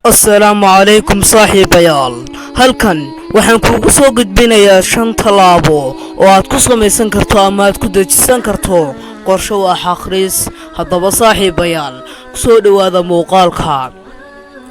Assalaamu calaykum saaxiibayaal. Halkan waxaan kuugu soo gudbinayaa shan tallaabo oo aad ku samaysan karto ama aad ku dejisan karto qorshe wax akhris. Haddaba saaxiibayaal, kusoo dhowaada muuqaalka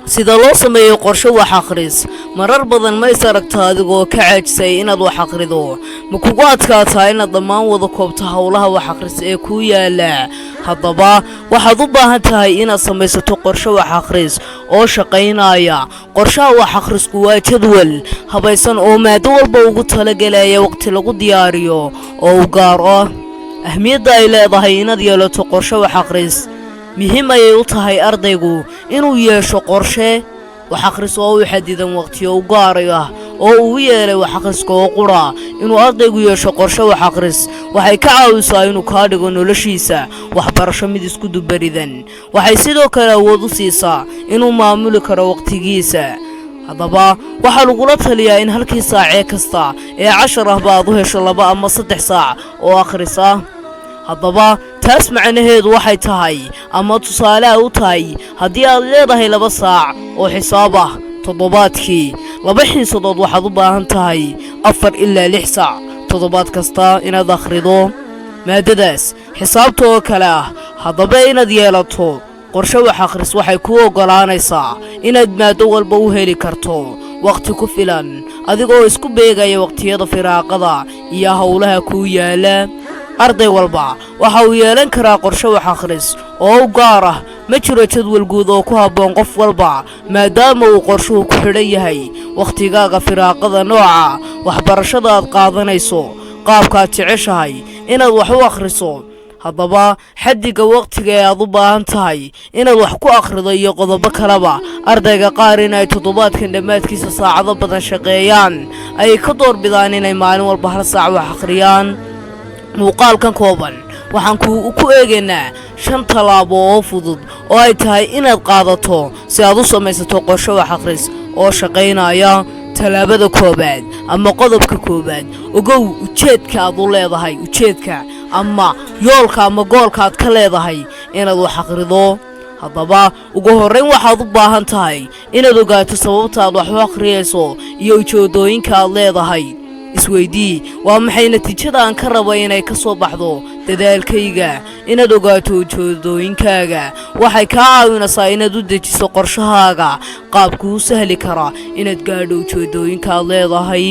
sida loo sameeyo qorshe wax akhris. Marar badan ma is aragta adigoo ka caajisay inaad wax akhrido? Ma kugu adkaataa inaad dhammaan wada koobto howlaha wax akhris ee kuu yaala? Haddaba waxaad u baahan tahay inaad samaysato qorshe wax akhris oo shaqaynaya. Qorshaha wax akhrisku waa jadwal habaysan oo maado walba ugu talagelaya waqti lagu diyaariyo oo u gaar ah. Ahmiyadda ay leedahay inaad yeelato qorshe wax akhris: muhiim ayay u tahay ardaygu inuu yeesho qorshe wax akhris oo u xadidan waqtiyo u gaaray ah oo uu yeelay wax akhriska oo qura. Inuu ardaygu yeesho qorshe wax akhris waxay ka caawisaa inuu kaa dhigo noloshiisa waxbarasho mid isku dubaridan. Waxay sidoo kale awood u siisaa inuu maamuli karo waqtigiisa. Haddaba waxaa lagula taliyaa in halkii saacee kasta ee cashar ahba aad u hesho 2 ama 3 saac oo akhris ah. Haddaba taas macnaheedu waxay tahay ama tusaale ay u tahay, haddii aad leedahay 2 saac oo xisaab ah toddobaadkii, laba xiisadood, waxaad u baahan tahay 4 ilaa 6 saac toddobaad kasta inaad akhrido maadadaas xisaabta oo kale ah. Haddaba inaad yeelato qorshe wax akhris waxay kuu oggolaanaysaa inaad maaddo walba u heli karto wakhti ku filan, adigoo isku beegaya wakhtiyada firaaqada iyo howlaha kuu yaala. Arday walba waxa uu yeelan karaa qorshe wax akhris oo u gaar ah. Ma jiro jadwal guud oo ku habboon qof walba, maadaama uu qorshuhu ku xidhan yahay wakhtigaaga firaaqada, nooca waxbarashada aad qaadanayso, qaabkaad jeceshahay inaad wax u akhriso, haddaba xaddiga wakhtiga ee aad u baahan tahay inaad wax ku akhrido iyo qodobo kaleba. Ardayga qaar inay toddobaadkan dhammaadkiisa saacado badan shaqeeyaan ayay ka doorbidaan inay maalin walba hal saac wax akhriyaan. Muuqaalkan kooban waxaan ku eegaynaa shan tallaabo oo fudud oo ay tahay inaad qaadato si aad u samaysato qorshe wax akhris oo shaqaynaya. Tallaabada koowaad ama qodobka koowaad: ogow ujeedka aad u leedahay, ujeedka ama yoolka ama goolka aad ka leedahay inaad wax akhrido. Haddaba ugu horrayn waxaad u baahan tahay inaad ogaato sababta aad wax u akhriyayso iyo ujeeddooyinka aad leedahay. Isweydii: waa maxay natiijada aan ka raba inay ka soo baxdo dadaalkayga? Inaad ogaato ujeedooyinkaaga waxay kaa caawinaysaa inaad u dejiso qorshahaaga qaab kuu sahli kara inaad gaadho ujeedooyinka aad leedahay.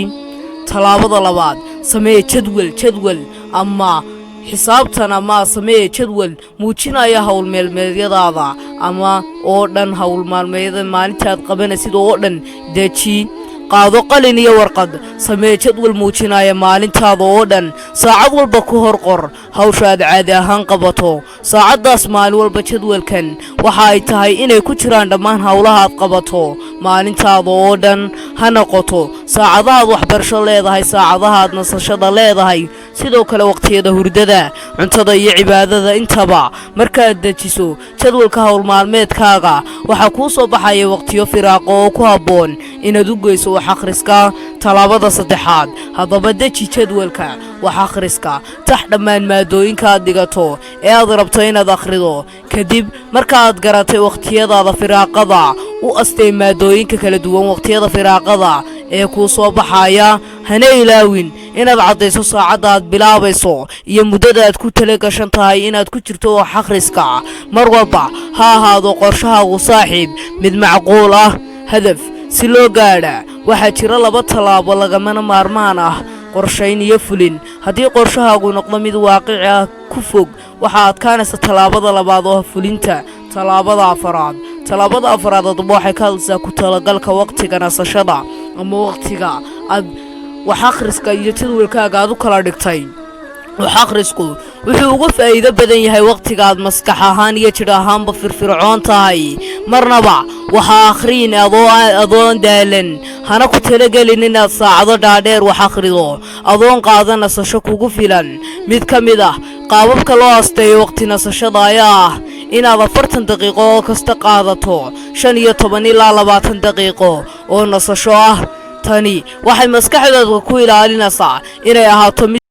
Tallaabada labaad: samee jadwal ama xisaabtan ama samee jadwal muujinaya howl maalmeedyadaada ama oo dhan. Howl maalmeedyada maalinta aad qabanaysid oo dhan deji. Qaado qalin iyo warqad, samee jadwal muujinaya maalintaada oo dhan. Saacad walba ku hor qor hawsha aad caadi ahaan qabato saacaddaas maalin walba. Jadwalkan waxa ay tahay inay ku jiraan dhammaan howlaha aad qabato maalintaada oo dhan, ha noqoto saacadahaad waxbarasho leedahay, saacadaha aad nasashada leedahay, sidoo kale waqtiyada hurdada, cuntada iyo cibaadada intaba. Markaad dejiso jadwalka howl maalmeedkaaga, waxaa kuu soo baxaya waqtiyo firaaqo oo ku habboon inaad u geyso wax akhriska. Tallaabada saddexaad: haddaba deji jadwalka wax akhriska. Tax dhammaan maadooyinka aad dhigato ee aad rabto inaad akhrido. Kadib marka aad garatay wakhtiyadaada firaaqada, u astay maadooyinka kala duwan wakhtiyada firaaqada ee kuu soo baxaya. Hana ilaawin inaad caddayso saacadda aad bilaabayso iyo muddada aad ku tala gashan tahay inaad ku jirto wax akhriska. Mar walba ha ahaado qorshahaagu, saaxiib, mid macquul ah. Hadaf si loo gaadha waxaa jira laba tallaabo lagamana maarmaan ah: qorshayn iyo fulin. Haddii qorshahaagu noqdo mid waaqici ah ku fog, waxaa adkaanaysa tallaabada labaad oo ah fulinta. Tallaabada afaraad. Tallaabada afaraad haddaba waxay ka hadlaysaa ku talagalka waqtiga nasashada ama waqtiga aad wax akhriska iyo jadwalkaaga aad u kala dhigtay. Wax akhrisku wuxuu uga faa'iido badan yahay wakhtiga aad maskax ahaan iyo jidh ahaanba firfircoon tahay. Marnaba waxa akhriin adoon daalan, hana ku talagelin inaad saacado dhaadheer wax akhrido adoon qaada nasasho kugu filan. Mid ka mid ah qaababka loo asteeyo waqti nasashada ayaa ah inaad 40 daqiiqo oo kasta qaadato 15 ilaa 20 daqiiqo oo nasasho ah. Tani waxay maskaxdaada ku ilaalinaysaa inay ahaato mid